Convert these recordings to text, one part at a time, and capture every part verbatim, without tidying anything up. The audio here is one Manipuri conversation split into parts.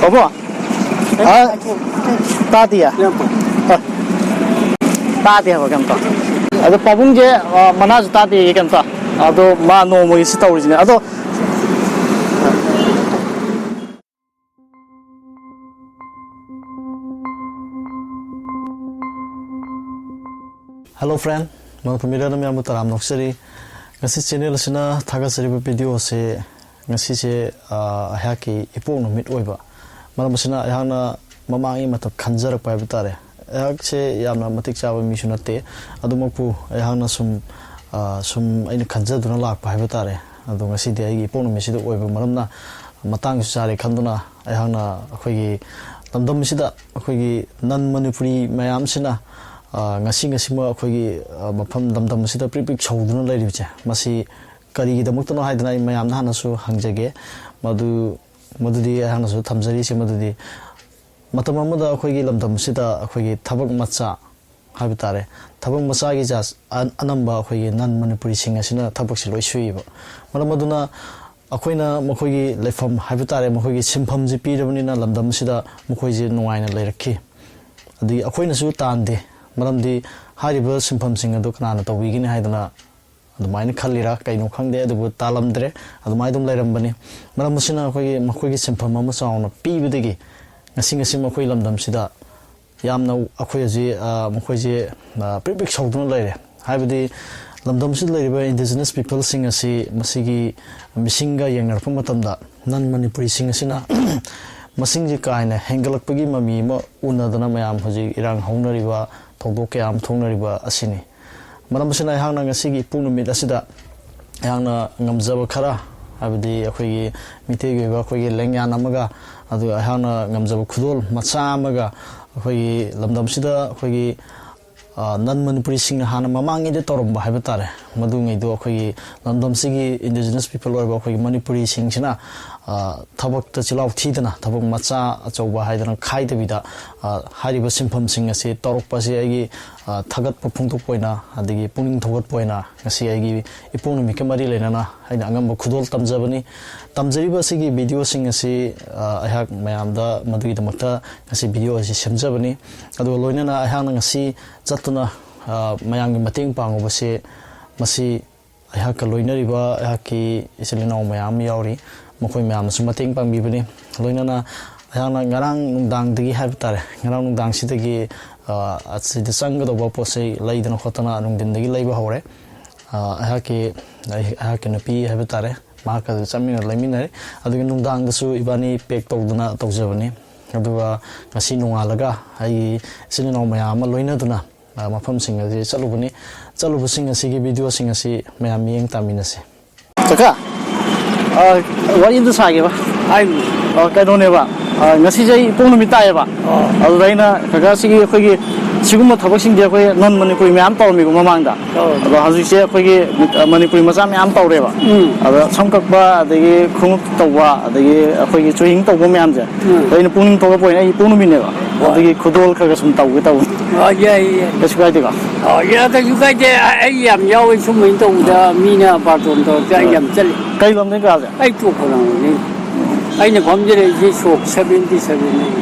ꯄꯥꯕꯨꯡ? ꯑ, ꯇꯥꯗꯤꯌꯦ? ꯑ, ꯇꯥꯗꯦ ꯍꯥꯏꯕ ꯀꯩꯝꯇ꯫ ꯑꯗꯣ ꯄꯥꯕꯨꯡꯁꯦ, ꯑ, ꯃꯅꯥꯁꯨ ꯇꯥꯗꯦ ꯀꯩꯝꯇ꯫ ꯑꯗꯣ ꯃꯥ ꯅꯣꯡꯃꯒꯤ ꯁꯤ ꯇꯧꯔꯤꯁꯤꯅꯦ꯫ ꯑꯗꯣ Hello friend, ꯃꯅꯤꯄꯨꯔ ꯃꯤꯗꯤꯌꯥꯗ ꯃꯌꯥꯝꯕꯨ ꯇꯔꯥꯝꯅ ꯑꯣꯛꯆꯔꯤ꯫ ꯉꯁꯤ ꯆꯦꯅꯦꯜ ꯑꯁꯤꯅ ꯊꯥꯒꯠꯆꯔꯤꯕ ꯚꯤꯗꯤꯑꯣ ꯑꯁꯤ ꯉꯁꯤꯁꯦ, ꯑ, ꯑꯩꯍꯥꯛꯀꯤ ꯏꯄꯣꯛ ꯅꯨꯃꯤꯠ ꯑꯣꯏꯕ ꯃꯔꯝ ꯑꯁꯤꯅ ꯑꯩꯍꯥꯛꯅ ꯃꯃꯥꯡꯒꯤ ꯃꯇꯝ ꯈꯟꯖꯔꯛꯄ ꯍꯥꯏꯕ ꯇꯥꯔꯦ꯫ ꯑꯩꯍꯥꯛꯁꯦ ꯌꯥꯝꯅ ꯃꯇꯤꯛ ꯆꯥꯕ ꯃꯤꯁꯨ ꯅꯠꯇꯦ, ꯑꯗꯨꯃꯛꯄꯨ ꯑꯩꯍꯥꯛꯅ ꯁꯨꯝ, ꯑ, ꯁꯨꯝ ꯑꯩꯅ ꯈꯟꯖꯗꯨꯅ ꯂꯥꯛꯄ ꯍꯥꯏꯕ ꯇꯥꯔꯦ꯫ ꯑꯗꯣ ꯉꯁꯤꯗꯤ ꯑꯩꯒꯤ ꯏꯄꯣꯛ ꯅꯨꯃꯤꯠꯁꯤꯗ ꯑꯣꯏꯕ ꯃꯔꯝꯅ ꯃꯇꯥꯡꯁꯨ ꯆꯥꯔꯦ ꯈꯟꯗꯨꯅ ꯑꯩꯍꯥꯛꯅ ꯑꯩꯈꯣꯏꯒꯤ ꯂꯝꯗꯝ ꯑꯁꯤꯗ ꯑꯩꯈꯣꯏꯒꯤ ꯅꯟ ꯃꯅꯤꯄꯨꯔꯤ ꯃꯌꯥꯝꯁꯤꯅ, ꯑ, ꯉꯁꯤ ꯉꯁꯤꯃꯛ ꯑꯩꯈꯣꯏꯒꯤ, ꯑ, ꯃꯐꯝ ꯂꯝꯗꯝ ꯑꯁꯤꯗ ꯄ꯭ꯔꯤꯛ ꯄ꯭ꯔꯤꯛ ꯁꯧꯗꯨꯅ ꯂꯩꯔꯤꯕꯁꯦ, ꯃꯁꯤ ꯀꯔꯤꯒꯤꯗꯃꯛꯇꯅꯣ ꯍꯥꯏꯗꯅ ꯑꯩ ꯃꯌꯥꯝꯗ ꯍꯥꯟꯅꯁꯨ ꯍꯪꯖꯒꯦ꯫ ꯃꯗꯨ, ꯃꯗꯨꯗꯤ ꯑꯩꯍꯥꯛꯅꯁꯨ ꯊꯝꯖꯔꯤꯁꯦ, ꯃꯗꯨꯗꯤ ꯃꯇꯝ ꯑꯃꯗ ꯑꯩꯈꯣꯏꯒꯤ ꯂꯝꯗꯝ ꯑꯁꯤꯗ ꯑꯩꯈꯣꯏꯒꯤ ꯊꯕꯛ ꯃꯆꯥ ꯍꯥꯏꯕ ꯇꯥꯔꯦ, ꯊꯕꯛ ꯃꯆꯥꯒꯤ ꯖꯥꯠ ꯑ-, ꯑꯅꯝꯕ ꯑꯩꯈꯣꯏꯒꯤ ꯅꯟ ꯃꯅꯤꯄꯨꯔꯤꯁꯤꯡ ꯑꯁꯤꯅ ꯊꯕꯛꯁꯦ ꯂꯣꯏ ꯁꯨꯏꯕ꯫ ꯃꯔꯝ ꯑꯗꯨꯅ ꯑꯩꯈꯣꯏꯅ ꯃꯈꯣꯏꯒꯤ ꯂꯩꯐꯝ ꯍꯥꯏꯕ ꯇꯥꯔꯦ, ꯃꯈꯣꯏꯒꯤ ꯁꯤꯟꯐꯝꯁꯤ ꯄꯤꯔꯕꯅꯤꯅ ꯂꯝꯗꯝ ꯑꯁꯤꯗ ꯃꯈꯣꯏꯁꯦ ꯅꯨꯡꯉꯥꯏꯅ ꯂꯩꯔꯛꯈꯤ꯫ ꯑꯗꯒꯤ ꯑꯩꯈꯣꯏꯅꯁꯨ ꯇꯥꯟꯗꯦ, ꯃꯔꯝꯗꯤ ꯍꯥꯏꯔꯤꯕ ꯁꯤꯟꯐꯝꯁꯤꯡ ꯑꯗꯨ ꯀꯅꯥꯅ ꯇꯧꯕꯤꯒꯅꯤ ꯍꯥꯏꯗꯅ ꯑꯗꯨꯃꯥꯏꯅ ꯈꯜꯂꯤꯔꯥ ꯀꯩꯅꯣ ꯈꯪꯗꯦ, ꯑꯗꯨꯕꯨ ꯇꯥꯜꯂꯝꯗ꯭ꯔꯦ, ꯑꯗꯨꯃꯥꯏꯅ ꯑꯗꯨꯝ ꯂꯩꯔꯝꯕꯅꯤ꯫ ꯃꯔꯝ ꯑꯁꯤꯅ ꯑꯩꯈꯣꯏꯒꯤ ꯃꯈꯣꯏꯒꯤ ꯁꯤꯟꯐꯝ ꯑꯃ ꯆꯥꯎꯅ ꯄꯤꯕꯗꯒꯤ ꯉꯁꯤ ꯉꯁꯤ ꯃꯈꯣꯏ ꯂꯝꯗꯝꯁꯤꯗ ꯌꯥꯝꯅ ꯑꯩꯈꯣꯏ ꯍꯧꯖꯤꯛ, ꯑ, ꯃꯈꯣꯏꯁꯦ, ꯑ, ꯄ꯭ꯔꯤꯛ ꯄ꯭ꯔꯤꯛ ꯁꯧꯗꯨꯅ ꯂꯩꯔꯦ꯫ ꯍꯥꯏꯕꯗꯤ ꯂꯝꯗꯝꯁꯤꯗ ꯂꯩꯔꯤꯕ indigenous peopleꯁꯤꯡ ꯑꯁꯤ ꯃꯁꯤꯒꯤ ꯃꯤꯁꯤꯡꯒ ꯌꯦꯡꯅꯔꯛꯄ ꯃꯇꯝꯗ ꯅꯟ ꯃꯅꯤꯄꯨꯔꯤꯁꯤꯡ ꯑꯁꯤꯅ ꯃꯁꯤꯡꯁꯦ ꯀꯥ ꯍꯦꯟꯅ ꯍꯦꯟꯒꯠꯂꯛꯄꯒꯤ ꯃꯃꯤ ꯑꯃ ꯎꯅꯗꯅ ꯃꯌꯥꯝ ꯍꯧꯖꯤꯛ ꯏꯔꯥꯡ ꯍꯧꯅꯔꯤꯕ, ꯊꯧꯗꯣꯛ ꯀꯌꯥ ꯑꯃ ꯊꯣꯛꯅꯔꯤꯕ ꯑꯁꯤꯅꯤ꯫ ꯃꯔꯝ ꯑꯁꯤꯅ ꯑꯩꯍꯥꯛꯅ ꯉꯁꯤꯒꯤ ꯏꯄꯣꯛ ꯅꯨꯃꯤꯠ ꯑꯁꯤꯗ ꯑꯩꯍꯥꯛꯅ ꯉꯝꯖꯕ ꯈꯔ, ꯍꯥꯏꯕꯗꯤ ꯑꯩꯈꯣꯏꯒꯤ ꯃꯤꯇꯩꯒꯤ ꯑꯣꯏꯕ ꯑꯩꯈꯣꯏꯒꯤ ꯂꯦꯡꯌꯥꯟ ꯑꯃꯒ, ꯑꯗꯨꯒ ꯑꯩꯍꯥꯛꯅ ꯉꯝꯖꯕ ꯈꯨꯗꯣꯜ ꯃꯆꯥ ꯑꯃꯒ ꯑꯩꯈꯣꯏꯒꯤ ꯂꯝꯗꯝꯁꯤꯗ ꯑꯩꯈꯣꯏꯒꯤ, ꯑ, ꯅꯟ ꯃꯅꯤꯄꯨꯔꯤꯁꯤꯡꯅ ꯍꯥꯟꯅ ꯃꯃꯥꯡꯉꯩꯗ ꯇꯧꯔꯝꯕ ꯍꯥꯏꯕ ꯇꯥꯔꯦ, ꯃꯗꯨꯉꯩꯗꯣ ꯑꯩꯈꯣꯏꯒꯤ ꯂꯝꯗꯝꯁꯤꯒꯤ indigenous people ꯑꯣꯏꯕ ꯑꯩꯈꯣꯏꯒꯤ ꯃꯅꯤꯄꯨꯔꯤꯁꯤꯡꯁꯤꯅ ꯑ, ꯊꯕꯛꯇ ꯆꯤꯜꯍꯥꯎ ꯊꯤꯗꯅ, ꯊꯕꯛ ꯃꯆꯥ ꯑꯆꯧꯕ ꯍꯥꯏꯗꯅ ꯈꯥꯏꯗꯕꯤꯗ, ꯑ, ꯍꯥꯏꯔꯤꯕ ꯁꯤꯟꯐꯝꯁꯤꯡ ꯑꯁꯤ ꯇꯧꯔꯛꯄꯁꯤ ꯑꯩꯒꯤ, ꯑ, ꯊꯥꯒꯠꯄ ꯐꯣꯡꯗꯣꯛꯄ ꯑꯣꯏꯅ, ꯑꯗꯒꯤ ꯄꯨꯛꯅꯤꯡ ꯊꯧꯒꯠꯄ ꯑꯣꯏꯅ ꯉꯁꯤ ꯑꯩꯒꯤ ꯏꯄꯣꯛ ꯅꯨꯃꯤꯠꯀ ꯃꯔꯤ ꯂꯩꯅꯅ ꯑꯩꯅ ꯑꯉꯝꯕ ꯈꯨꯗꯣꯜ ꯇꯝꯖꯕꯅꯤ꯫ ꯇꯝꯖꯔꯤꯕ ꯑꯁꯤꯒꯤ ꯚꯤꯗꯤꯑꯣꯁꯤꯡ ꯑꯁꯤ, ꯑ, ꯑꯩꯍꯥꯛ ꯃꯌꯥꯝꯗ ꯃꯗꯨꯒꯤꯗꯃꯛꯇ ꯉꯁꯤ ꯚꯤꯗꯤꯑꯣ ꯑꯁꯤ ꯁꯦꯝꯖꯕꯅꯤ꯫ ꯑꯗꯨꯒ ꯂꯣꯏꯅꯅ ꯑꯩꯍꯥꯛꯅ ꯉꯁꯤ ꯆꯠꯇꯨꯅ, ꯑ, ꯃꯌꯥꯝꯒꯤ ꯃꯇꯦꯡ ꯄꯥꯡꯉꯨꯕꯁꯤ, ꯃꯁꯤ ꯑꯩꯍꯥꯛꯀ ꯂꯣꯏꯅꯔꯤꯕ ꯑꯩꯍꯥꯛꯀꯤ ꯏꯆꯤꯜ ꯏꯅꯥꯎ ꯃꯌꯥꯝ ꯑꯃ ꯌꯥꯎꯔꯤ꯫ ꯃꯈꯣꯏ ꯃꯌꯥꯝꯅꯁꯨ ꯃꯇꯦꯡ ꯄꯥꯡꯕꯤꯕꯅꯤ꯫ ꯂꯣꯏꯅꯅ ꯑꯩꯍꯥꯛꯅ ꯉꯔꯥꯡ ꯅꯨꯡꯗꯥꯡꯗꯒꯤ ꯍꯥꯏꯕ ꯇꯥꯔꯦ, ꯉꯔꯥꯡ ꯅꯨꯡꯗꯥꯡꯁꯤꯗꯒꯤ, ꯑ, ꯑꯁꯤꯗ ꯆꯪꯒꯗꯧꯕ ꯄꯣꯠ ꯆꯩ ꯂꯩꯗꯅ ꯈꯣꯠꯇꯅ ꯅꯨꯡꯊꯤꯟꯗꯒꯤ ꯂꯩꯕ ꯍꯧꯔꯦ꯫ ꯑ, ꯑꯩꯍꯥꯛꯀꯤ, ꯑꯩ-, ꯑꯩꯍꯥꯛꯀꯤ ꯅꯨꯄꯤ ꯍꯥꯏꯕ ꯇꯥꯔꯦ, ꯃꯍꯥꯛꯀꯁꯨ ꯆꯠꯃꯤꯟꯅ ꯂꯩꯃꯤꯟꯅꯔꯦ꯫ ꯑꯗꯨꯒ ꯅꯨꯡꯗꯥꯡꯗꯁꯨ ꯏꯕꯥꯅꯤ ꯄꯦꯛ ꯇꯧꯗꯅ ꯇꯧꯖꯕꯅꯤ꯫ ꯑꯗꯨꯒ ꯉꯁꯤ ꯅꯣꯡꯉꯥꯜꯂꯒ ꯑꯩꯒꯤ ꯏꯆꯤꯜ ꯏꯅꯥꯎ ꯃꯌꯥꯝ ꯑꯃ ꯂꯣꯏꯅꯗꯨꯅ, ꯑ, ꯃꯐꯝꯁꯤꯡ ꯑꯁꯤ ꯆꯠꯂꯨꯕꯅꯤ꯫ ꯆꯠꯂꯨꯕꯁꯤꯡ ꯑꯁꯤꯒꯤ ꯚꯤꯗꯤꯑꯣꯁꯤꯡ ꯑꯁꯤ ꯃꯌꯥꯝ ꯃꯤꯠꯌꯦꯡ ꯇꯥꯃꯤꯟꯅꯁꯤ꯫ ꯀꯀꯥ, ꯑ, ꯋꯥꯔꯤ ꯑꯝꯇ ꯁꯥꯒꯦꯕ꯫ ꯍꯥꯏꯌꯨ꯫ ꯑ, ꯀꯩꯅꯣꯅꯦꯕ, ꯑ, ꯉꯁꯤꯁꯦ ꯑꯩ ꯏꯄꯣꯛ ꯅꯨꯃꯤꯠ ꯇꯥꯏꯌꯦꯕ꯫ ꯑꯣ꯫ ꯑꯗꯨꯗ ꯑꯩꯅ ꯀꯀꯥ ꯁꯤꯒꯤ ꯑꯩꯈꯣꯏꯒꯤ ꯁꯤꯒꯨꯝꯕ ꯊꯕꯛꯁꯤꯡꯗꯤ ꯑꯩꯈꯣꯏ ꯅꯟ ꯃꯅꯤꯄꯨꯔꯤ ꯃꯌꯥꯝ ꯇꯧꯔꯝꯃꯤꯀꯣ ꯃꯃꯥꯡꯗ꯫ ꯑꯣ꯫ ꯑꯗꯣ ꯍꯧꯖꯤꯛꯁꯦ ꯑꯩꯈꯣꯏꯒꯤ ꯃꯅꯤꯄꯨꯔꯤ ꯃꯆꯥ ꯃꯌꯥꯝ ꯇꯧꯔꯦꯕ꯫ ꯎꯝ꯫ ꯑꯗ ꯁꯝ ꯀꯛꯄ, ꯑꯗꯒꯤ ꯈꯣꯡꯎꯞ ꯇꯧꯕ, ꯑꯗꯒꯤ ꯑꯩꯈꯣꯏꯒꯤ ꯆꯨꯍꯤꯡ ꯇꯧꯕ ꯃꯌꯥꯝꯁꯦ꯫ ꯎꯝ꯫ ꯑꯗ ꯑꯩꯅ ꯄꯨꯛꯅꯤꯡ ꯊꯧꯒꯠꯄ ꯑꯣꯏꯅ ꯑꯩ ꯏꯄꯣꯛ ꯅꯨꯃꯤꯠꯅꯦꯕ꯫ ꯍꯣꯏ꯫ ꯑꯗꯨꯒꯤ ꯈꯨꯗꯣꯜ ꯈꯔ ꯈꯔ ꯁꯨꯝ ꯇꯧꯒꯦ ꯇꯧꯕ꯫ ꯑ, ꯌꯥꯏ, ꯌꯥꯏ꯫ ꯀꯩꯁꯨ ꯀꯥꯏꯗꯦꯀꯣ? ꯑ, ꯌꯥ, ꯀꯩꯁꯨ ꯀꯥꯏꯗꯦ꯫ ꯑ-, ꯑꯩ ꯌꯥꯝ ꯌꯥꯎꯋꯦ ꯁꯨꯝꯕꯩꯅ ꯇꯧꯕꯗ, ꯃꯤꯅ ꯕꯥꯔꯇꯣꯟ ꯇꯧꯔꯛꯇ ꯑꯩ ꯍꯣꯏ꯫ ꯌꯥꯝ ꯆꯠꯂꯤ꯫ ꯀꯩ ꯂꯝꯗꯩ ꯀꯥꯁꯦ? ꯑꯩ ꯇꯣꯞꯄꯔꯣꯝꯗꯩꯅꯤ꯫ ꯑꯩꯅ ꯐꯝꯖꯔꯛꯏꯁꯦ ꯁꯣꯛ seventy seven꯫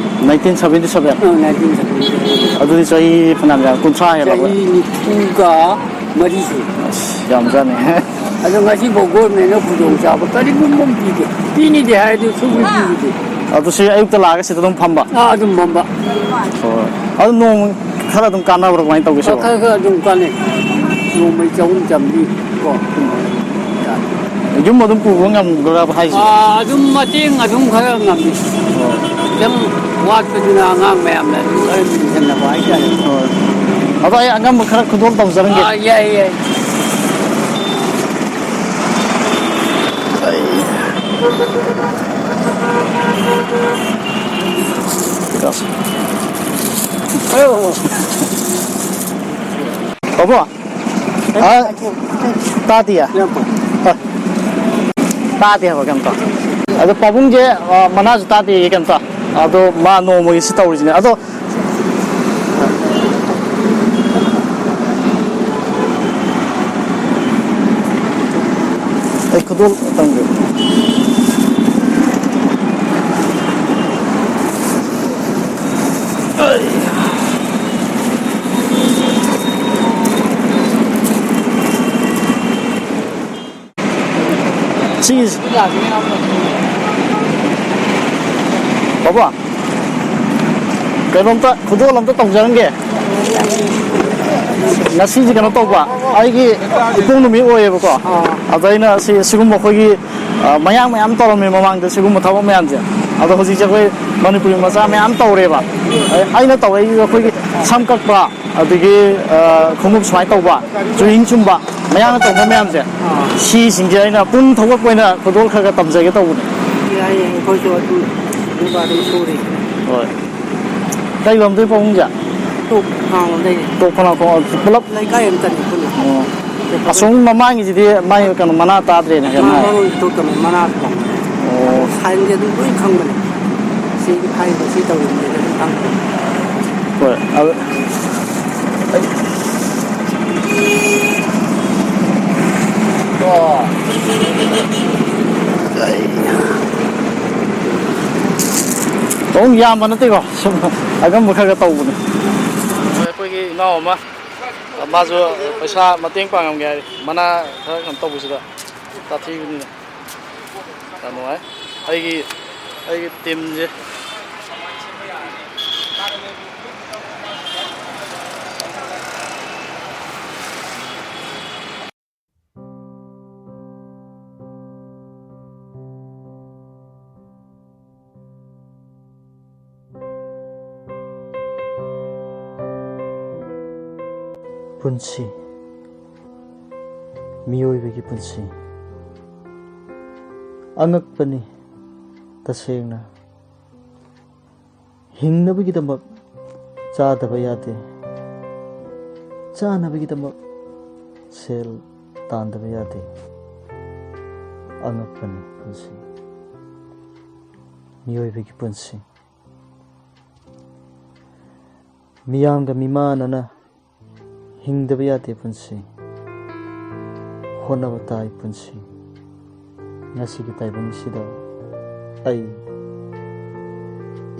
Nineteen seventy seven? ꯑ, nineteen seventy seven꯫ ꯑꯗꯨꯗꯤ ꯆꯍꯤ ꯐꯅꯌꯥꯝ ꯌꯥꯝ, ꯀꯨꯟꯊ꯭ꯔꯥ ꯍꯦꯜꯂꯕ? ꯆꯍꯤ ꯅꯤꯐꯨꯒ ꯃꯔꯤ ꯁꯨꯔꯦ꯫ ꯑꯁ, ꯌꯥꯝꯖꯥꯠꯅꯤ꯫ ꯑꯗꯣ ꯉꯁꯤꯐꯥꯎ ꯒꯣꯔꯃꯦꯟꯅ ꯈꯨꯗꯣꯡꯆꯥꯕ ꯀꯔꯤꯒꯨꯝꯕ ꯑꯃ ꯄꯤꯗꯦ꯫ ꯄꯤꯅꯤꯗꯤ ꯍꯥꯏ, ꯑꯗꯨ ꯁꯨꯡꯄꯤ ꯄꯤꯕꯤꯗꯦ꯫ ꯑꯗꯨ ꯁꯤ ꯑꯌꯨꯛꯇ ꯂꯥꯛꯑꯒ ꯁꯤꯗ ꯑꯗꯨꯝ ꯐꯝꯕ? ꯑꯥ, ꯑꯗꯨꯝ ꯐꯝꯕ꯫ ꯍꯣꯏ꯫ ꯑꯗꯨ ꯅꯣꯡ ꯈꯔ ꯑꯗꯨꯝ ꯀꯥꯟꯅꯕ꯭ꯔꯥ ꯀꯃꯥꯏꯅ ꯇꯧꯒꯦ ꯁꯤꯕꯣ? ꯈꯔ ꯈꯔ ꯑꯗꯨꯝ ꯀꯥꯟꯅꯩ꯫ ꯅꯣꯡꯃꯩ ꯆꯍꯨꯝ ꯆꯥꯝꯃꯔꯤ ꯀꯣ꯫ ꯌꯨꯝ ꯑꯗꯨꯝ ꯄꯨꯕ ꯉꯝꯒꯗ꯭ꯔꯕ ꯍꯥꯏꯁꯦ? ꯑꯥ, ꯑꯗꯨꯝ ꯃꯇꯦꯡ ꯑꯗꯨꯝ ꯈꯔ ꯉꯝꯃꯤ꯫ ꯑꯣ꯫ ꯈꯤꯇꯪ ꯋꯥꯠꯄꯗꯨꯅ ꯑꯉꯥꯡ ꯃꯌꯥꯝꯅ ꯑꯗꯨꯝ ꯈꯔ ꯌꯦꯡꯁꯤꯟꯅꯕ ꯍꯥꯏꯇꯥꯔꯦ꯫ ꯍꯣꯏ꯫ ꯑꯗꯣ ꯑꯩ ꯑꯉꯝꯕ ꯈꯔ ꯈꯨꯗꯣꯜ ꯇꯧꯖꯔꯝꯒꯦ꯫ ꯑꯥ, ꯌꯥꯏ, ꯌꯥꯏ꯫ ꯄꯥꯕꯨꯡ? ꯑ, ꯇꯥꯗꯤꯌꯦ? ꯑ, ꯇꯥꯗꯦ ꯍꯥꯏꯕ ꯀꯩꯝꯇ꯫ ꯑꯗꯣ ꯄꯥꯕꯨꯡꯁꯦ, ꯑ, ꯃꯅꯥꯁꯨ ꯇꯥꯗꯦꯌꯦ ꯀꯩꯝꯇ꯫ ꯑꯗꯣ ꯃꯥ ꯅꯣꯡꯃꯒꯤ ꯁꯤ ꯇꯧꯔꯤꯁꯤꯅꯦ꯫ ꯑꯗꯣ ꯑꯩ ꯈꯨꯗꯣꯜ ꯇꯝꯒꯦ꯫ ꯁꯤꯒꯤꯁꯤ ꯕꯕꯥ, ꯀꯩꯅꯣꯝꯇ, ꯈꯨꯗꯣꯜ ꯑꯝꯇ ꯇꯧꯖꯔꯝꯒꯦ꯫ ꯉꯁꯤꯁꯦ ꯀꯩꯅꯣ ꯇꯧꯕ, ꯑꯩꯒꯤ ꯏꯄꯣꯛ ꯅꯨꯃꯤꯠ ꯑꯣꯏꯌꯦꯕꯀꯣ꯫ ꯑꯗ ꯑꯩꯅ ꯁꯤ, ꯁꯤꯒꯨꯝꯕ ꯑꯩꯈꯣꯏꯒꯤ, ꯑ, ꯃꯌꯥꯡ ꯃꯌꯥꯝ ꯇꯧꯔꯝꯃꯦ ꯃꯃꯥꯡꯗ ꯁꯤꯒꯨꯝꯕ ꯊꯕꯛ ꯃꯌꯥꯝꯁꯦ꯫ ꯑꯗꯣ ꯍꯧꯖꯤꯛꯁꯦ ꯑꯩꯈꯣꯏ ꯃꯅꯤꯄꯨꯔꯤ ꯃꯆꯥ ꯃꯌꯥꯝ ꯇꯧꯔꯦꯕ꯫ ꯑꯩꯅ ꯇꯧꯔꯛꯏꯁꯤꯗ ꯑꯩꯈꯣꯏꯒꯤ ꯁꯝ ꯀꯛꯄ, ꯑꯗꯒꯤ, ꯑ, ꯈꯣꯡꯎꯞ ꯁꯨꯃꯥꯏꯅ ꯇꯧꯕ, ꯆꯨꯍꯤꯡ ꯁꯨꯝꯕ, ꯃꯌꯥꯡꯅ ꯇꯧꯕ ꯃꯌꯥꯝꯁꯦ, ꯑꯥ꯫ ꯁꯤꯁꯤꯡꯁꯦ ꯑꯩꯅ ꯄꯨꯛꯅꯤꯡ ꯊꯧꯒꯠꯄ ꯑꯣꯏꯅ ꯈꯨꯗꯣꯜ ꯈꯔ ꯈꯔ ꯇꯝꯖꯒꯦ ꯇꯧꯕꯅꯦ꯫ ꯌꯥꯏꯌꯦ, ꯑꯩꯈꯣꯏꯁꯨ ꯑꯗꯨꯝ, ꯑꯗꯨꯝ ꯁꯨꯔꯤ꯫ ꯍꯣꯏ꯫ ꯀꯩ ꯂꯝꯗꯩ ꯄꯥꯕꯨꯡꯁꯦ? ꯇꯣꯞ ꯈꯥꯡꯂꯣꯝꯗꯩꯅꯦ꯫ ꯇꯣꯞ ꯈꯣꯡꯅꯥꯡꯈꯣꯡ ꯄꯨꯂꯞ? ꯂꯩꯀꯥꯏ ꯑꯃꯇꯅꯤ ꯄꯨꯟꯅ꯫ ꯑꯣ꯫ ꯑꯁꯣꯝ ꯃꯃꯥꯡꯒꯤꯁꯤꯗꯤ ꯃꯥꯏ ꯀꯩꯅꯣ ꯃꯅꯥ ꯇꯥꯗ꯭ꯔꯦꯅ ꯀꯩꯅꯣ ꯃꯥ ꯍꯥꯏ꯫ ꯃꯔꯣꯟꯁꯨ ꯊꯣꯛꯇꯕꯅꯤ, ꯃꯅꯥ ꯈꯣꯡꯕꯅꯤ꯫ ꯑꯣ꯫ ꯁꯥꯏꯟꯗꯤ ꯑꯗꯨꯝ ꯂꯣꯏ ꯈꯪꯕꯅꯤ꯫ ꯁꯤ ꯍꯥꯏꯔꯤꯕ ꯁꯤ ꯇꯧꯔꯤꯕꯅꯤ ꯑꯗꯨꯝ ꯈꯪꯕꯅꯤ꯫ ꯍꯣꯏ꯫ ꯑꯗꯨ ꯇꯧ ꯌꯥꯝꯕ ꯅꯠꯇꯦꯀꯣ, ꯁꯨꯝ ꯑꯉꯝꯕ ꯈꯔ ꯈꯔ ꯇꯧꯕꯅꯦ꯫ ꯑꯩꯈꯣꯏꯒꯤ ꯏꯅꯥꯎ ꯑꯃ, ꯃꯥꯁꯨ ꯄꯩꯁꯥ ꯃꯇꯦꯡ ꯄꯥꯡꯉꯝꯒꯦ ꯍꯥꯏ, ꯃꯅꯥ ꯈꯔ ꯀꯩꯅꯣ ꯇꯧꯕꯁꯤꯗ ꯇꯥꯊꯤꯕꯅꯤꯅ꯫ ꯌꯥꯝ ꯅꯨꯡꯉꯥꯏ꯫ ꯑꯩꯒꯤ, ꯑꯩꯒꯤ ꯇꯤꯝꯁꯦ꯫ ꯄꯨꯟꯁꯤ, ꯃꯤꯑꯣꯏꯕꯒꯤ ꯄꯨꯟꯁꯤ ꯑꯉꯛꯄꯅꯤ꯫ ꯇꯁꯦꯡꯅ, ꯍꯤꯡꯅꯕꯒꯤꯗꯃꯛ ꯆꯥꯗꯕ ꯌꯥꯗꯦ, ꯆꯥꯅꯕꯒꯤꯗꯃꯛ ꯁꯦꯜ ꯇꯥꯟꯗꯕ ꯌꯥꯗꯦ꯫ ꯑꯉꯛꯄꯅꯤ ꯄꯨꯟꯁꯤ꯫ ꯃꯤꯑꯣꯏꯕꯒꯤ ꯄꯨꯟꯁꯤ꯫ ꯃꯤꯌꯥꯝꯒ ꯃꯤꯃꯥꯟꯅꯅ ꯍꯤꯡꯗꯕ ꯌꯥꯗꯦ ꯄꯨꯟꯁꯤ꯫ ꯍꯣꯠꯅꯕ ꯇꯥꯏ ꯄꯨꯟꯁꯤ꯫ ꯉꯁꯤꯒꯤ ꯇꯥꯏꯕꯪꯁꯤꯗ ꯑꯩ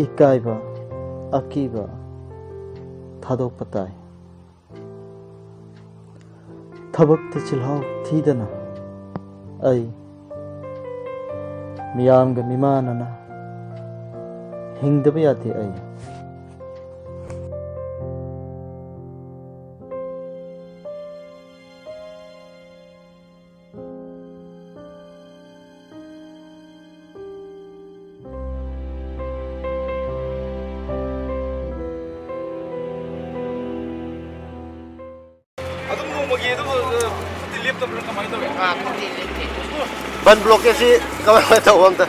ꯏꯀꯥꯏꯕ, ꯑꯀꯤꯕ ꯊꯥꯗꯣꯛꯄ ꯇꯥꯏ꯫ ꯊꯕꯛꯇ ꯆꯤꯜꯍꯥꯎ ꯊꯤꯗꯅ ꯑꯩ ꯃꯤꯌꯥꯝꯒ ꯃꯤꯃꯥꯟꯅꯅ ꯍꯤꯡꯗꯕ ꯌꯥꯗꯦ ꯑꯩ꯫ ꯑꯗꯨꯝ ꯅꯣꯡꯃꯒꯤ ꯑꯗꯨꯝ, ꯑ, ꯈꯨꯠꯇꯤ ꯂꯦꯞꯇꯕ꯭ꯔꯥ, ꯀꯃꯥꯏꯅ ꯇꯧꯋꯤ? ꯑꯥ, ꯈꯨꯠꯇꯤ ꯂꯦꯞꯇꯦ꯫ ꯕꯟ ꯕ꯭ꯂꯣꯀꯦꯠꯁꯤ ꯀꯃꯥꯏꯅ ꯇꯧꯕ ꯑꯝꯇ?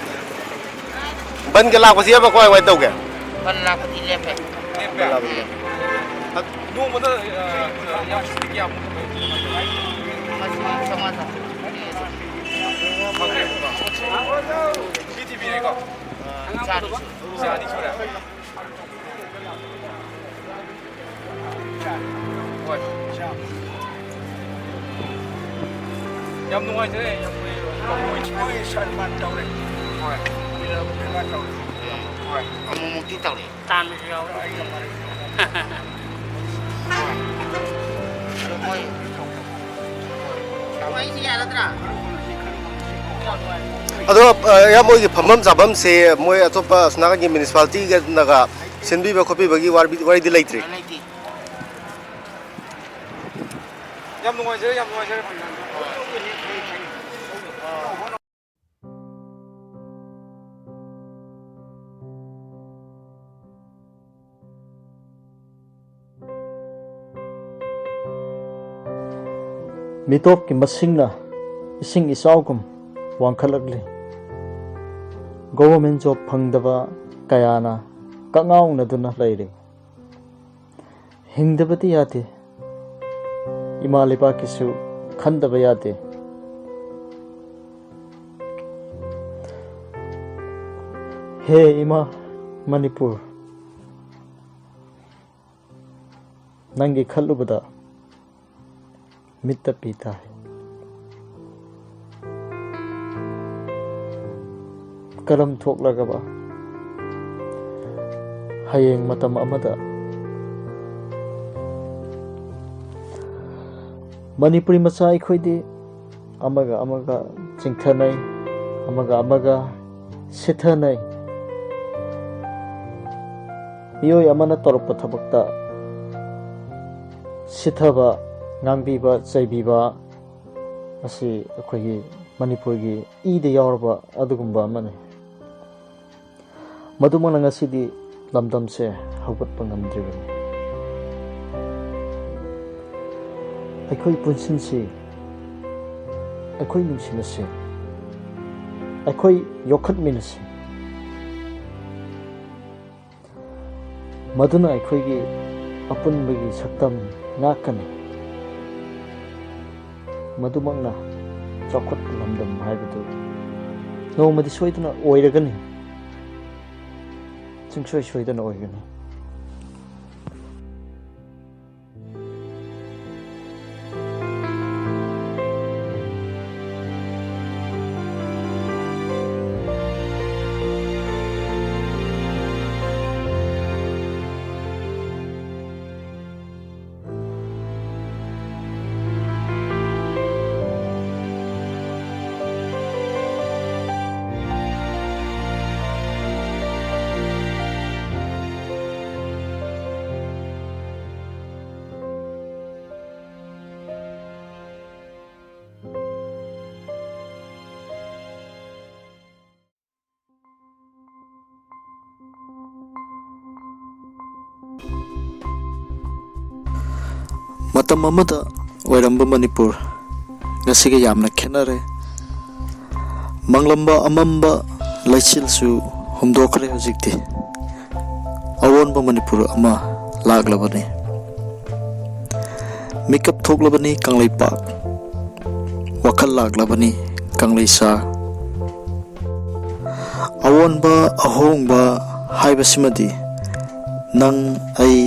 ꯕꯟꯒ ꯂꯥꯛꯄꯁꯤ ꯌꯥꯝ ꯀꯃꯥꯏ ꯀꯃꯥꯏꯅ ꯇꯧꯒꯦ? ꯕꯟ ꯂꯥꯛꯄꯗꯤ ꯂꯦꯞꯄꯦ꯫ ꯂꯦꯞꯄꯦ? ꯎꯝ꯫ ꯅꯣꯡꯃꯗ, ꯑ, ꯌꯥꯝ ꯁꯤꯗꯤ ꯀꯌꯥꯃꯨꯛ? ꯃꯁꯤꯡ ꯆꯥꯝꯃꯉꯥ ꯆꯥꯇ꯭ꯔꯨꯛ꯫ ꯐꯪꯉꯦꯕꯀꯣ? C T ꯚꯤꯅꯦꯀꯣ? ꯑꯥ, ꯏꯆꯥ ꯑꯅꯤ ꯁꯨꯔꯦ꯫ ꯏꯆꯥ ꯑꯅꯤ ꯁꯨꯔꯦ? ꯍꯣꯏ꯫ ꯌꯥꯝ ꯅꯨꯡꯉꯥꯏꯖꯔꯦ, ꯌꯥꯝ ꯅꯨꯡꯉꯥꯏꯖꯔꯦ꯫ ꯃꯣꯏ ꯁꯔꯃꯟ ꯇꯧꯔꯦ꯫ ꯍꯣꯏ꯫ ꯁꯔꯃꯟ ꯇꯧꯔꯦ꯫ ꯍꯣꯏ꯫ ꯑꯃꯨꯛꯃꯨꯛꯇꯤ ꯇꯧꯔꯛꯑꯦ꯫ ꯇꯥꯟꯕꯁꯨ ꯌꯥꯎꯔꯦ꯫ ꯑꯗꯣ ꯃꯣꯏ ꯑꯗꯣ, ꯑ, ꯏꯌꯥꯝꯕ ꯃꯣꯏꯒꯤ ꯐꯝꯐꯝ ꯆꯥꯐꯝꯁꯦ ꯃꯣꯏ ꯑꯇꯣꯞꯄ ꯑꯁꯣꯝ ꯅꯥꯀꯟꯒꯤ ꯃ꯭ꯌꯨꯅꯤꯁꯤꯄꯥꯂꯤꯇꯤꯒꯅꯒ ꯁꯤꯟꯕꯤꯕ ꯈꯣꯠꯄꯤꯕꯒꯤ ꯋꯥꯔꯤ-, ꯋꯥꯔꯤꯗꯤ ꯂꯩꯇ꯭ꯔꯤ? ꯂꯩꯇꯦ꯫ ꯌꯥꯝ ꯅꯨꯡꯉꯥꯏꯖꯔꯦ, ꯌꯥꯝ ꯅꯨꯡꯉꯥꯏꯖꯔꯦ꯫ ꯃꯤꯇꯣꯞꯀꯤ ꯃꯁꯤꯡꯅ ꯏꯁꯤꯡ ꯏꯆꯥꯎꯒꯨꯝ ꯋꯥꯡꯈꯠꯂꯛꯂꯤ꯫ ꯒꯣꯚꯔꯃꯦꯟ ꯖꯣꯕ ꯐꯪꯗꯕ ꯀꯌꯥꯅ ꯀꯛꯉꯥꯎꯅꯗꯨꯅ ꯂꯩꯔꯤ꯫ ꯍꯤꯡꯗꯕꯗꯤ ꯌꯥꯗꯦ꯫ ꯏꯃꯥ ꯂꯩꯕꯥꯛꯀꯤꯁꯨ ꯈꯟꯗꯕ ꯌꯥꯗꯦ꯫ ꯍꯦ ꯏꯃꯥ ꯃꯅꯤꯄꯨꯔ, ꯅꯪꯒꯤ ꯈꯜꯂꯨꯕꯗ ꯃꯤꯠꯇ ꯄꯤ ꯇꯥꯏ꯫ ꯀꯔꯝ ꯊꯣꯛꯂꯒꯕ ꯍꯌꯦꯡ ꯃꯇꯝ ꯑꯃꯗ ꯃꯅꯤꯄꯨꯔꯤ ꯃꯆꯥ ꯑꯩꯈꯣꯏꯗꯤ ꯑꯃꯒ ꯑꯃꯒ ꯆꯤꯡꯊꯅꯩ, ꯑꯃꯒ ꯑꯃꯒ ꯁꯤꯊꯅꯩ꯫ ꯃꯤꯑꯣꯏ ꯑꯃꯅ ꯇꯧꯔꯛꯄ ꯊꯕꯛꯇ ꯁꯤꯊꯕ, ꯉꯥꯡꯕꯤꯕ, ꯆꯩꯕꯤꯕ ꯑꯁꯤ ꯑꯩꯈꯣꯏꯒꯤ ꯃꯅꯤꯄꯨꯔꯒꯤ ꯏꯗ ꯌꯥꯎꯔꯕ ꯑꯗꯨꯒꯨꯝꯕ ꯑꯃꯅꯤ꯫ ꯃꯗꯨꯃꯛꯅ ꯉꯁꯤꯗꯤ ꯂꯝꯗꯝꯁꯦ ꯍꯧꯒꯠꯄ ꯉꯝꯗ꯭ꯔꯤꯕꯅꯤ꯫ ꯑꯩꯈꯣꯏ ꯄꯨꯟꯁꯤꯟꯁꯤ, ꯑꯩꯈꯣꯏ ꯅꯨꯡꯁꯤꯅꯁꯤ, ꯑꯩꯈꯣꯏ ꯌꯣꯛꯈꯠꯃꯤꯟꯅꯁꯤ꯫ ꯃꯗꯨꯅ ꯑꯩꯈꯣꯏꯒꯤ ꯑꯄꯨꯟꯕꯒꯤ ꯁꯛꯇꯝ ꯉꯥꯛꯀꯅꯤ꯫ ꯃꯗꯨꯃꯛꯅ ꯆꯥꯎꯈꯠꯄ ꯂꯝꯗꯝ ꯍꯥꯏꯕꯗꯨ ꯅꯣꯡꯃꯗꯤ ꯁꯣꯏꯗꯅ ꯑꯣꯏꯔꯒꯅꯤ, ꯁꯨꯡꯁꯣꯏ ꯁꯣꯏꯗꯅ ꯑꯣꯏꯒꯅꯤ꯫ ꯃꯇꯝ ꯑꯃꯗ ꯑꯣꯏꯔꯝꯕ ꯃꯅꯤꯄꯨꯔ ꯉꯁꯤꯒ ꯌꯥꯝꯅ ꯈꯦꯠꯅꯔꯦ꯫ ꯃꯪꯂꯝꯕ ꯑꯃꯝꯕ ꯂꯩꯆꯤꯜꯁꯨ ꯍꯨꯝꯗꯣꯛꯈ꯭ꯔꯦ ꯍꯧꯖꯤꯛꯇꯤ꯫ ꯑꯑꯣꯟꯕ ꯃꯅꯤꯄꯨꯔ ꯑꯃ ꯂꯥꯛꯂꯕꯅꯤ꯫ ꯃꯤꯀꯞ ꯊꯣꯛꯂꯕꯅꯤ ꯀꯪꯂꯩꯄꯥꯛ, ꯋꯥꯈꯜ ꯂꯥꯛꯂꯕꯅꯤ ꯀꯪꯂꯩꯁꯥ꯫ ꯑꯑꯣꯟꯕ ꯑꯍꯣꯡꯕ ꯍꯥꯏꯕꯁꯤꯃꯗꯤ ꯅꯪ, ꯑꯩ,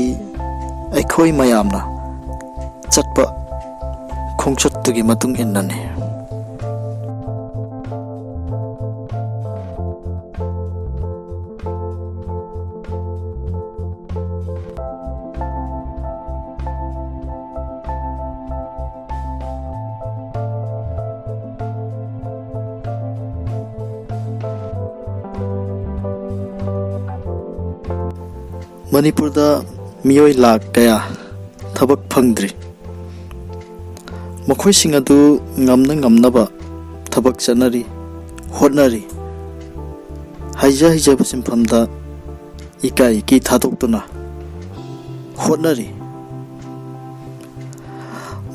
ꯑꯩꯈꯣꯏ ꯃꯌꯥꯝꯅ ꯆꯠꯄ ꯈꯣꯡꯆꯠꯇꯨꯒꯤ ꯃꯇꯨꯡ ꯏꯟꯅꯅꯤ꯫ ꯃꯅꯤꯄꯨꯔꯗ ꯃꯤꯑꯣꯏ ꯂꯥꯈ ꯀꯌꯥ ꯊꯕꯛ ꯐꯪꯗ꯭ꯔꯤ꯫ ꯃꯈꯣꯏꯁꯤꯡ ꯑꯗꯨ ꯉꯝꯅ ꯉꯝꯅꯕ ꯊꯕꯛ ꯆꯠꯅꯔꯤ, ꯍꯣꯠꯅꯔꯤ꯫ ꯍꯩꯖ ꯍꯩꯖꯕ ꯁꯤꯟꯐꯝꯗ ꯏꯀꯥꯏ ꯏꯀꯤ ꯊꯥꯗꯣꯛꯇꯨꯅ ꯍꯣꯠꯅꯔꯤ꯫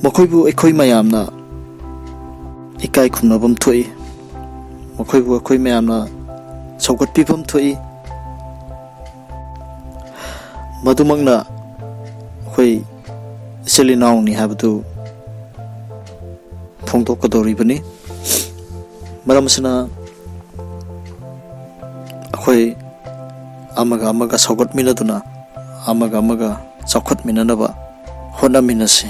ꯃꯈꯣꯏꯕꯨ ꯑꯩꯈꯣꯏ ꯃꯌꯥꯝꯅ ꯏꯀꯥꯏ ꯈꯨꯝꯅꯐꯝ ꯊꯣꯛꯏ꯫ ꯃꯈꯣꯏꯕꯨ ꯑꯩꯈꯣꯏ ꯃꯌꯥꯝꯅ ꯁꯧꯒꯠꯄꯤꯐꯝ ꯊꯣꯛꯏ꯫ ꯃꯗꯨꯃꯛꯅ ꯑꯩꯈꯣꯏ ꯏꯆꯤꯜ ꯏꯅꯥꯎꯅꯤ ꯍꯥꯏꯕꯗꯨ ꯐꯣꯡꯗꯣꯛꯀꯗꯧꯔꯤꯕꯅꯤ꯫ ꯃꯔꯝ ꯑꯁꯤꯅ, ꯑꯩꯈꯣꯏ ꯑꯃꯒ ꯑꯃꯒ ꯁꯧꯒꯠꯃꯤꯟꯅꯗꯨꯅ, ꯑꯃꯒ ꯑꯃꯒ ꯆꯥꯎꯈꯠꯃꯤꯟꯅꯅꯕ ꯍꯣꯠꯅꯃꯤꯟꯅꯁꯤ꯫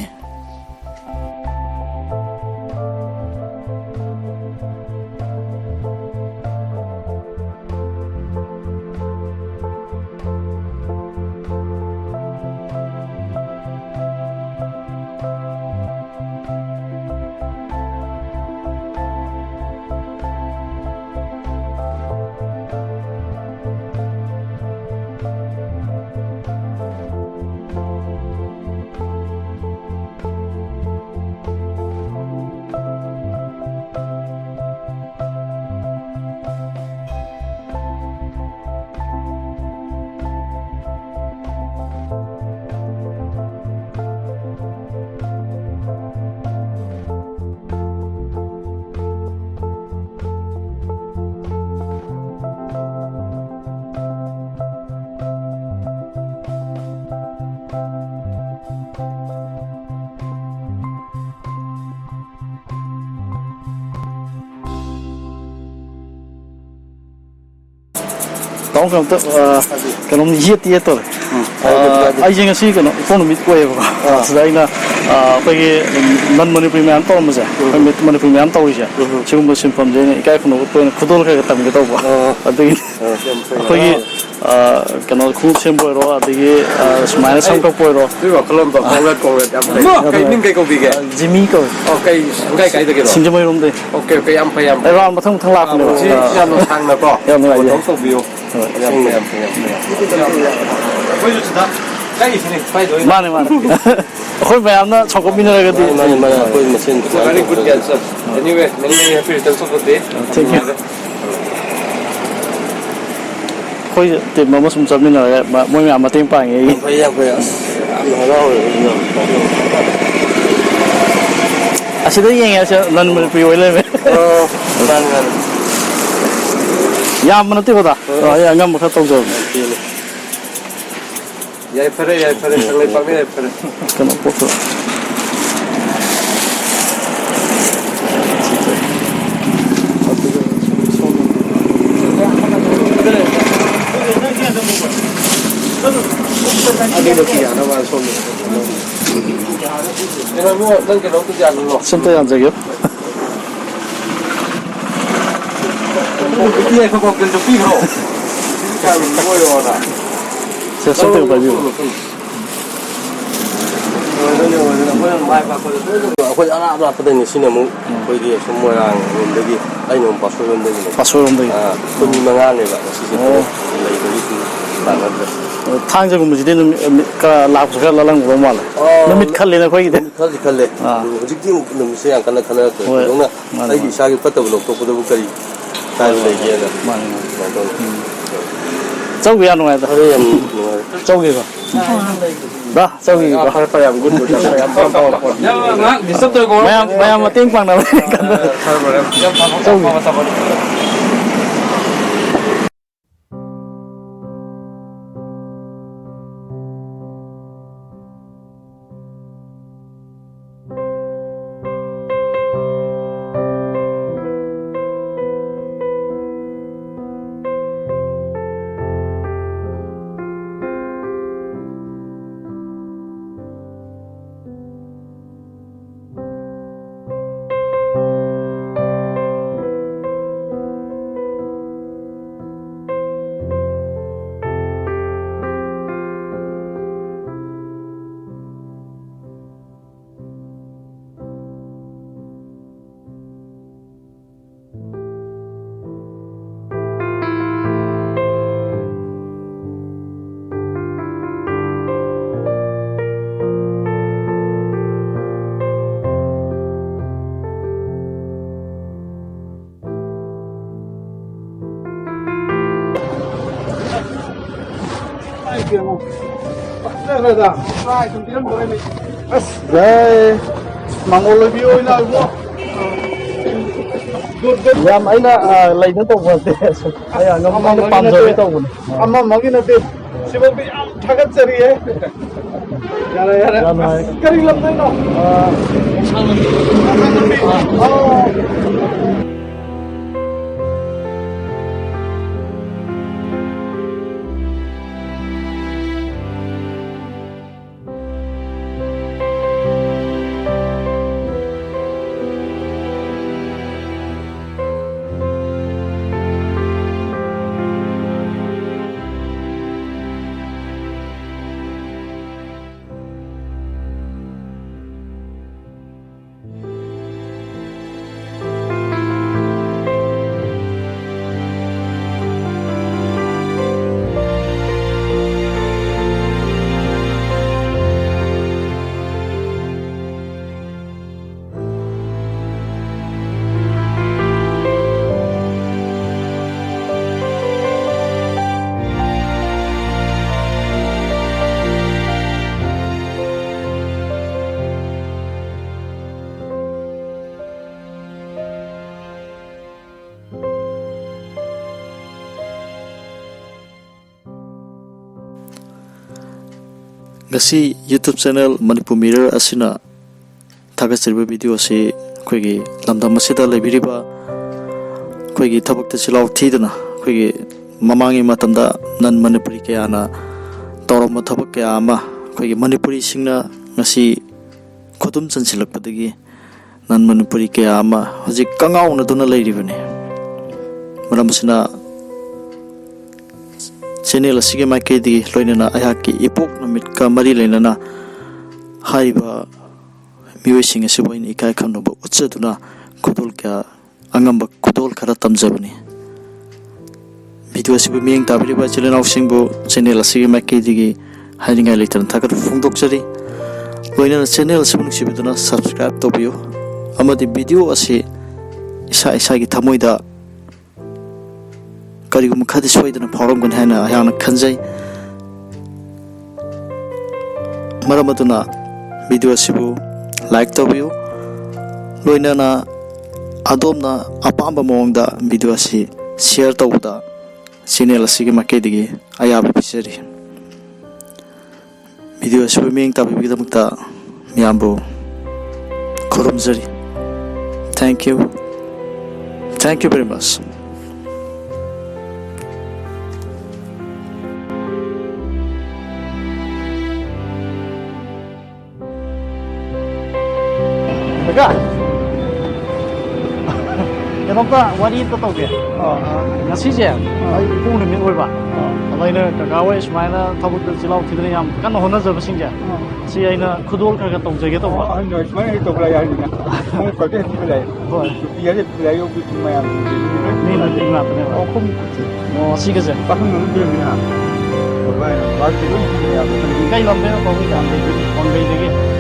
ꯑꯝꯇ, ꯑ, ꯀꯩꯅꯣꯝ ꯌꯦꯠꯇꯤ ꯌꯦꯠꯇꯧꯔꯦ꯫ ꯑ, ꯑꯩꯁꯦ ꯉꯁꯤ ꯀꯩꯅꯣ ꯏꯄꯣꯛ ꯅꯨꯃꯤꯠ ꯑꯣꯏꯌꯦꯕꯀꯣ꯫ ꯑꯥ꯫ ꯁꯤꯗ ꯑꯩꯅ, ꯑ, ꯑꯩꯈꯣꯏꯒꯤ ꯅꯟ ꯃꯅꯤꯄꯨꯔꯤ ꯃꯌꯥꯝ ꯇꯧꯔꯝꯕꯁꯦ, ꯑꯩꯈꯣꯏ ꯃꯅꯤꯄꯨꯔꯤ ꯃꯌꯥꯝ ꯇꯧꯔꯤꯁꯦ, ꯁꯤꯒꯨꯝꯕ ꯁꯤꯟꯐꯝꯁꯦ ꯑꯩꯅ ꯏꯀꯥꯏ ꯈꯨꯝꯅꯕ ꯑꯣꯏꯅ ꯈꯨꯗꯣꯜ ꯈꯔ ꯈꯔ ꯇꯝꯒꯦ ꯇꯧꯕ꯫ ꯑꯥ꯫ ꯑꯗꯨꯒꯤ ꯑꯩꯈꯣꯏꯒꯤ, ꯑ, ꯀꯩꯅꯣ ꯈꯣꯡꯎꯞ ꯁꯦꯝꯕ ꯑꯣꯏꯔꯣ, ꯑꯗꯒꯤ, ꯑ, ꯁꯨꯃꯥꯏꯅ ꯁꯝ ꯀꯛꯄ ꯑꯣꯏꯔꯣ꯫ ꯑꯗꯨꯒꯤ ꯋꯥꯈꯜꯂꯣꯟꯗꯣ꯫ ꯀꯣꯡꯒ꯭ꯔꯦꯠ, ꯀꯣꯡꯒ꯭ꯔꯦꯠ꯫ ꯌꯥꯝ ꯐꯩ꯫ ꯀꯩ ꯃꯤꯡ ꯀꯩ ꯀꯧꯕꯤꯒꯦ? ꯑ, ꯖꯤꯃꯤ ꯀꯧꯏ꯫ ꯑꯣ, ꯀꯩ, ꯀꯥꯏ, ꯀꯥꯏꯗꯒꯤꯅꯣ? ꯁꯤꯡꯖꯃꯩꯔꯣꯝꯗꯩ꯫ ꯑꯣꯀꯦ, ꯑꯣꯀꯦ, ꯌꯥꯝ ꯐꯩ, ꯌꯥꯝ ꯐꯩ꯫ ꯑꯩ ꯔꯥꯎꯟ ꯃꯊꯪ ꯃꯊꯪ ꯂꯥꯛꯄꯅꯦꯕ꯫ ꯁꯤ ꯌꯥꯝꯅ ꯁꯥꯡꯅꯀꯣ꯫ ꯌꯥꯝ ꯅꯨꯡꯉꯥꯏꯖꯩ꯫ ꯃꯊꯧ ꯇꯧꯕꯤꯌꯨ꯫ ꯍꯣꯏ꯫ ꯌꯥꯝ ꯐꯩ, ꯌꯥꯝ ꯐꯩ, ꯌꯥꯝ ꯐꯩ꯫ ꯑꯩꯈꯣꯏꯁꯨ ꯁꯤꯗ ꯆꯠꯂꯤꯁꯤꯅꯤ, ꯄꯥꯏꯗꯣꯏꯅꯤ꯫ ꯃꯥꯅꯦ, ꯃꯥꯅꯦ꯫ ꯑꯩꯈꯣꯏ ꯃꯌꯥꯝꯅ ꯆꯥꯎꯈꯠꯃꯤꯟꯅꯔꯒꯗꯤ꯫ ꯃꯥꯅꯦ, ꯃꯥꯅꯦ, ꯃꯥꯅꯦ꯫ ꯑꯩꯈꯣꯏ ꯃꯁꯦꯟ It's a very good answer. Anyway, many, many happy returns of the day. Thank you. ꯑꯩꯈꯣꯏ ꯇꯤꯝ ꯑꯃ ꯁꯨꯝ ꯆꯠꯃꯤꯟꯅꯔꯒ ꯃ-, ꯃꯣꯏ ꯃꯌꯥꯝ ꯃꯇꯦꯡ ꯄꯥꯡꯉꯦ ꯑꯩꯒꯤ꯫ ꯌꯥꯝ ꯐꯩ, ꯌꯥꯝ ꯐꯩ꯫ ꯑꯁ, ꯌꯥꯝꯅ ꯍꯔꯥꯎꯋꯦ꯫ ꯑꯁꯤꯗ ꯌꯦꯡꯉꯦ, ꯑꯁꯤ ꯅꯟ ꯃꯅꯤꯄꯨꯔꯤ ꯑꯣꯏ ꯂꯩꯔꯝꯃꯦ꯫ ꯑꯣ, ꯃꯥꯅꯤ, ꯃꯥꯅꯤ꯫ ꯌꯥꯝꯕ ꯅꯠꯇꯦꯀꯣ, ꯗꯥ? ꯍꯣꯏ꯫ ꯑ, ꯑꯩ ꯑꯉꯝꯕ ꯈꯔ ꯇꯧꯖꯕꯅꯦ꯫ ꯌꯥꯏꯐꯔꯦ, ꯌꯥꯏꯐꯔꯦ, ꯀꯪꯂꯩꯄꯥꯛꯅ ꯌꯥꯏꯐꯔꯦ꯫ ꯀꯩꯅꯣ ꯄꯣꯠꯇꯣ꯫ ꯑꯗꯨꯗ ꯌꯥꯅꯕ ꯁꯣꯝꯗ꯫ ꯀꯩꯅꯣ, ꯏꯕꯨꯡꯉꯣ, ꯅꯪ ꯀꯩꯅꯣꯝꯇ ꯌꯥꯜꯂꯨꯔꯣ꯫ ꯁꯤ ꯑꯝꯇ ꯌꯥꯟꯖꯒꯦ꯫ ꯅꯨꯄꯤ ꯌꯥꯏꯐ ꯀ꯭ꯋꯥꯀꯩꯊꯦꯜꯗ ꯄꯤꯈ꯭ꯔꯣ꯫ ꯁꯦ, ꯁꯤ ꯑꯝꯇ ꯄꯥꯏꯕꯤꯌꯨ꯫ ꯑꯣꯏꯗꯣꯏꯅꯦ, ꯑꯣꯏꯗꯣꯏꯅꯦ꯫ ꯑꯩꯈꯣꯏꯅ ꯃꯥꯏ ꯄꯥꯛꯄꯗ ꯂꯣꯏꯅ ꯑꯩꯈꯣꯏ ꯑꯔꯥꯞ ꯑꯔꯥꯞꯄꯗꯩꯅꯤ꯫ ꯁꯤꯅ ꯑꯃꯨꯛ ꯑꯩꯈꯣꯏꯒꯤ ꯑꯁꯨꯝ ꯃꯣꯏꯔꯥꯡ ꯂꯣꯝꯗꯒꯤ, ꯑꯩꯅ ꯑꯃꯨꯛ ꯄꯥꯠꯁꯣꯏꯔꯣꯝꯗꯒꯤꯅꯦ꯫ ꯄꯥꯠꯁꯣꯏꯔꯣꯝꯗꯒꯤ? ꯑꯥ, ꯑꯩꯈꯣꯏ ꯃꯤ ꯃꯉꯥꯅꯦꯕ ꯉꯁꯤꯁꯦ꯫ ꯑꯣ꯫ ꯂꯩꯕꯒꯤ ꯃꯤ ꯂꯥꯛꯅꯗ꯭ꯔꯦ꯫ ꯑꯣ, ꯊꯥꯡꯖꯒꯨꯝꯕꯁꯤꯗꯤ ꯑꯗꯨꯝ, ꯑ, ꯃꯤ ꯈꯔ ꯂꯥꯛꯄꯁꯨ ꯈꯔ ꯂꯥꯜꯂꯝꯒꯗꯧ ꯃꯥꯜꯂꯦ꯫ ꯑꯥ, ꯅꯨꯃꯤꯠ ꯈꯜꯂꯦꯅ ꯑꯩꯈꯣꯏꯒꯤꯗꯤ꯫ ꯅꯨꯃꯤꯠ ꯈꯜꯂꯤ, ꯈꯜꯂꯦ꯫ ꯑꯥ꯫ ꯎꯝ, ꯍꯧꯖꯤꯛꯇꯤ ꯑꯃꯨꯛ ꯅꯨꯃꯤꯠꯁꯦ ꯌꯥꯝ ꯀꯟꯅ ꯈꯟꯅꯔꯛꯇ꯭ꯔꯦ꯫ ꯍꯣꯏ꯫ ꯊꯣꯏꯗꯣꯛꯅ ꯃꯥꯅꯦ, ꯑꯩꯒꯤ ꯃꯥꯅꯦ꯫ ꯏꯁꯥꯒꯤ ꯐꯠꯇꯕ ꯂꯧꯊꯣꯛꯄꯗꯕꯨ ꯀꯔꯤ ꯀꯥꯏꯕ ꯍꯣꯏ, ꯍꯣꯏ, ꯂꯩꯒꯦꯅ꯫ ꯍꯣꯏ꯫ ꯃꯥꯅꯦ, ꯃꯥꯅꯦ꯫ ꯑꯗꯨꯃꯥꯏꯅ ꯇꯧꯅꯤ꯫ ꯎꯝ꯫ ꯆꯧꯕ ꯌꯥꯝ ꯅꯨꯡꯉꯥꯏꯗ꯫ ꯐꯔꯦ, ꯌꯥꯝ ꯅꯨꯡꯉꯥꯏꯔꯦ꯫ ꯆꯧꯒꯦꯀꯣ? ꯗꯥ, ꯆꯧꯒꯦꯀꯣ? ꯑꯥ, ꯐꯔꯦ, ꯐꯔꯦ, ꯌꯥꯝ good, good, ꯌꯥꯝ ꯐꯔꯦ, ꯌꯥꯝ ꯐꯔꯦ, ꯌꯥꯝ ꯐꯔꯦ꯫ ꯃꯌꯥꯝ, ꯃꯌꯥꯝ ꯃꯇꯦꯡ ꯄꯥꯡꯅꯕ꯫ ꯑꯥ, ꯐꯔꯦ, ꯐꯔꯦ, ꯌꯥꯝ ꯐꯕ, ꯆꯧꯒꯦ꯫ ꯐꯕ ꯊꯕꯛꯅꯤ꯫ ꯐꯖꯈ꯭ꯔꯦꯗ꯫ ꯄ꯭ꯔꯥꯏꯖ ꯁꯨꯝ ꯄꯤꯔꯝꯗꯣꯔꯦꯅꯦ꯫ ꯑꯁ꯫ ꯌꯥꯏ꯫ ꯃꯥꯡꯒꯣꯜ ꯑꯣꯏꯕꯤ ꯑꯣꯏꯅ ꯏꯕꯨꯡꯉꯣ꯫ Good, good. ꯌꯥꯝ ꯑꯩꯅ, ꯑ, ꯂꯩꯅ ꯇꯧꯕ ꯅꯠꯇꯦ꯫ ꯑꯩ ꯑꯉꯝ-, ꯑꯩꯅ ꯑꯃꯃꯒꯤ ꯄꯥꯝꯖꯕꯩ ꯅꯠꯇꯦ꯫ ꯇꯧꯕꯅꯦ꯫ ꯑꯃꯃꯒꯤ ꯅꯠꯇꯦ꯫ ꯁꯤꯐꯥꯎꯗꯤ ꯌꯥꯝ ꯊꯥꯒꯠꯆꯔꯤꯌꯦ꯫ ꯌꯥꯔꯦ, ꯌꯥꯔꯦ꯫ ꯌꯥꯝ ꯅꯨꯡꯉꯥꯏ꯫ ꯑꯁ, ꯀꯔꯤ ꯂꯝꯗꯩꯅꯣ? ꯑ, ꯑꯣ꯫ ꯉꯁꯤ YouTube channel Manipur Mirror ꯑꯁꯤꯅ ꯊꯥꯒꯠꯆꯔꯤꯕ video ꯑꯁꯤ ꯑꯩꯈꯣꯏꯒꯤ ꯂꯝꯗꯝ ꯑꯁꯤꯗ ꯂꯩꯕꯤꯔꯤꯕ ꯑꯩꯈꯣꯏꯒꯤ ꯊꯕꯛꯇ ꯆꯤꯜꯍꯥꯎ ꯊꯤꯗꯅ ꯑꯩꯈꯣꯏꯒꯤ ꯃꯃꯥꯡꯒꯤ ꯃꯇꯝꯗ non Manipuri ꯀꯌꯥꯅ ꯇꯧꯔꯝꯕ ꯊꯕꯛ ꯀꯌꯥ ꯑꯃ ꯑꯩꯈꯣꯏꯒꯤ ꯃꯅꯤꯄꯨꯔꯤꯁꯤꯡꯅ ꯉꯁꯤ ꯈꯨꯗꯨꯝ ꯆꯟꯁꯤꯜꯂꯛꯄꯗꯒꯤ non Manipuri ꯀꯌꯥ ꯑꯃ ꯍꯧꯖꯤꯛ ꯀꯉꯥꯎꯅꯗꯨꯅ ꯂꯩꯔꯤꯕꯅꯤ꯫ ꯃꯔꯝ ꯑꯁꯤꯅ channel ꯑꯁꯤꯒꯤ ꯃꯥꯏꯀꯩꯗꯒꯤ ꯂꯣꯏꯅꯅ ꯑꯩꯍꯥꯛꯀꯤ ꯏꯄꯣꯛ ꯅꯨꯃꯤꯠꯀ ꯃꯔꯤ ꯂꯩꯅꯅ ꯍꯥꯏꯔꯤꯕ ꯃꯤꯑꯣꯏꯁꯤꯡ ꯑꯁꯤꯕꯨ ꯑꯩꯅ ꯏꯀꯥꯏ ꯈꯨꯝꯅꯕ ꯎꯠꯆꯗꯨꯅ ꯈꯨꯗꯣꯜ ꯀꯌꯥ, ꯑꯉꯝꯕ ꯈꯨꯗꯣꯜ ꯈꯔ ꯇꯝꯖꯕꯅꯤ꯫ Video ꯑꯁꯤꯕꯨ ꯃꯤꯠꯌꯦꯡ ꯇꯥꯕꯤꯔꯤꯕ ꯏꯆꯤꯜ ꯏꯅꯥꯎꯁꯤꯡꯕꯨ channel ꯑꯁꯤꯒꯤ ꯃꯥꯏꯀꯩꯗꯒꯤ ꯍꯥꯏꯅꯤꯡꯉꯥꯏ ꯂꯩꯇꯅ ꯊꯥꯒꯠꯄ ꯐꯣꯡꯗꯣꯛꯆꯔꯤ꯫ ꯂꯣꯏꯅꯅ channel ꯑꯁꯤꯕꯨ ꯅꯨꯡꯁꯤꯕꯤꯗꯨꯅ subscribe ꯇꯧꯕꯤꯌꯨ, ꯑꯃꯗꯤ video ꯑꯁꯤ ꯏꯁꯥ ꯏꯁꯥꯒꯤ ꯊꯃꯣꯏꯗ ꯀꯔꯤꯒꯨꯝꯕ ꯈꯔꯗꯤ ꯁꯣꯏꯗꯅ ꯐꯥꯎꯔꯝꯒꯅꯤ ꯍꯥꯏꯅ ꯑꯩꯍꯥꯛꯅ ꯈꯟꯖꯩ꯫ ꯃꯔꯝ ꯑꯗꯨꯅ video ꯑꯁꯤꯕꯨ like ꯇꯧꯕꯤꯌꯨ꯫ ꯂꯣꯏꯅꯅ ꯑꯗꯣꯝꯅ ꯑꯄꯥꯝꯕ ꯃꯑꯣꯡꯗ video ꯑꯁꯤ share ꯇꯧꯕꯗ channel ꯑꯁꯤꯒꯤ ꯃꯥꯏꯀꯩꯗꯒꯤ ꯑꯌꯥꯕ ꯄꯤꯖꯔꯤ꯫ Video ꯑꯁꯤꯕꯨ ꯃꯤꯠꯌꯦꯡ ꯇꯥꯕꯤꯕꯒꯤꯗꯃꯛꯇ ꯃꯤꯌꯥꯝꯕꯨ ꯈꯨꯔꯨꯝꯖꯔꯤ꯫ Thank you. Thank you very much. ꯀꯀꯥ, ꯀꯩꯅꯣꯝꯇ ꯋꯥꯔꯤ ꯑꯝꯇ ꯇꯧꯒꯦ꯫ ꯑꯥ꯫ ꯉꯁꯤꯁꯦ ꯑꯩ ꯏꯄꯣꯛ ꯅꯨꯃꯤꯠ ꯑꯣꯏꯕ꯫ ꯑꯥ꯫ ꯑꯗꯣ ꯑꯩꯅ ꯀꯀꯥ ꯍꯣꯏ ꯁꯨꯃꯥꯏꯅ ꯊꯕꯛꯇ ꯆꯤꯜꯍꯥꯎ ꯊꯤꯗꯅ ꯌꯥꯝ ꯀꯟꯅ ꯍꯣꯠꯅꯖꯕꯁꯤꯡꯁꯦ, ꯑꯥ꯫ ꯁꯤ ꯑꯩꯅ ꯈꯨꯗꯣꯜ ꯈꯔ ꯈꯔ ꯇꯧꯖꯒꯦ ꯇꯧꯕ꯫ ꯑꯣ, ꯑꯍꯟ ꯑꯣꯏ ꯁꯨꯃꯥꯏꯅ ꯍꯦꯛ ꯇꯧꯕ ꯌꯥꯏ ꯍꯥꯏꯅꯤꯅ꯫ ꯃꯣꯏ ꯄꯥꯔꯇꯤ ꯍꯦꯛ ꯄꯤꯕ ꯂꯥꯛꯑꯦ꯫ ꯍꯣꯏ꯫ ꯅꯨꯄꯤ ꯍꯥꯏꯔꯦ ꯄꯤꯕ ꯂꯥꯛꯑꯦ, ꯌꯣꯛꯄꯤ ꯄꯤꯕ ꯃꯌꯥꯝ꯫ ꯃꯤ ꯂꯣꯏ ꯄꯤꯕ ꯉꯥꯛꯇꯅꯦꯕ꯫ ꯑꯣ, ꯈꯨꯝ꯫ ꯑꯣ, ꯁꯤꯒꯁꯦ꯫ ꯄꯥꯈꯪ ꯑꯗꯨꯝ ꯄꯤꯔꯝꯃꯤꯅ꯫ ꯍꯣꯏ, ꯚꯥꯏ, ꯄꯥꯔꯇꯤ ꯂꯣꯏ ꯄꯤꯕ ꯌꯥꯕ꯫ ꯀꯩ ꯂꯝꯗꯩꯅꯣ ꯇꯧꯔꯤꯁꯦ? ꯕꯣꯝꯕꯦꯗꯒꯤ꯫